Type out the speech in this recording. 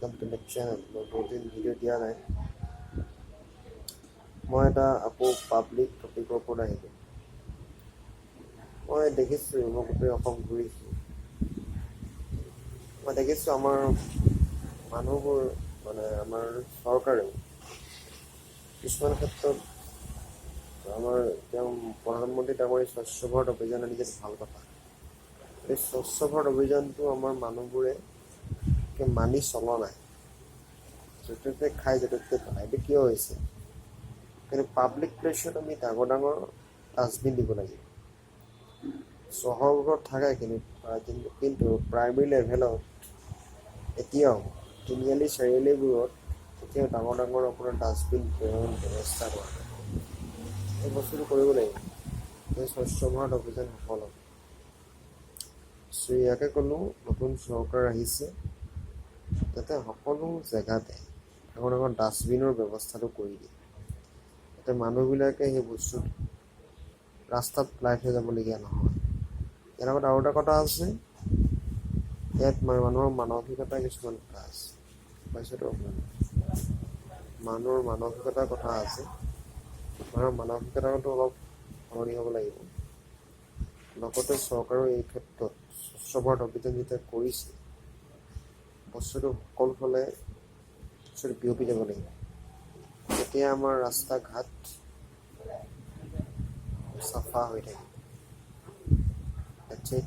Welcome to my channel. মই বহুত দিন ভিডিঅ' দিয়া নাই। মই এটা আকৌ পাব্লিক টপিকৰ ওপৰত আহিলোঁ। মই দেখিছোঁ, মই গোটেই অসম ঘূৰিছোঁ, মই দেখিছোঁ আমাৰ মানুহবোৰ, মানে আমাৰ চৰকাৰেও কিছুমান ক্ষেত্ৰত, আমাৰ তেওঁ প্ৰধানমন্ত্ৰী ডাঙৰীয়া স্বচ্ছ ভাৰত অভিযান আনিছে, ভাল কথা। এই স্বচ্ছ ভাৰত অভিযানটো আমাৰ মানুহবোৰে মানি চলা নাই। য'তে ত'তে খাই, য'তে ত'তে পেলায়। এইটো কিয় হৈছে? কিন্তু পাব্লিক প্লেচত আমি ডাঙৰ ডাঙৰ ডাষ্টবিন দিব লাগিব। চহৰবোৰত থাকে, কিন্তু প্ৰাইমেৰী লেভেলত এতিয়াও তিনিআলি চাৰিআলিবোৰত এতিয়াও ডাঙৰ ডাঙৰ আপোনাৰ ডাষ্টবিন ব্যৱস্থা কৰা নাই। এই বস্তুটো কৰিব লাগিব, এই স্বচ্ছ ভাৰত অভিযান সফল হ'ব। চ' ইয়াকে ক'লোঁ, নতুন চৰকাৰ আহিছে, যাতে সকলো জেগাতে ডাঙৰ ডাঙৰ ডাষ্টবিনৰ ব্যৱস্থাটো কৰি দিয়ে, যাতে মানুহবিলাকে সেই বস্তুটো ৰাস্তাত পেলাই থৈ যাবলগীয়া নহয়। ইয়াৰ লগত আৰু এটা কথা আছে। ইয়াত মানুহৰ মানসিকতা কিছুমান কথা আছে, পাইছোতো আপোনালোকে। মানুহৰ মানসিকতাৰ কথা আছে। মানুহৰ মানসিকতাটো অলপ সলনি হ'ব লাগিব। লগতে চৰকাৰেও এই ক্ষেত্ৰত স্বচ্ছ ভাৰত অভিযান যেতিয়া কৰিছে, বস্তুটো সকলোফালে বস্তুটো বিয়পি যাব লাগিব। তেতিয়া আমাৰ ৰাস্তা ঘাট চাফা হৈ থাকিব। That's it.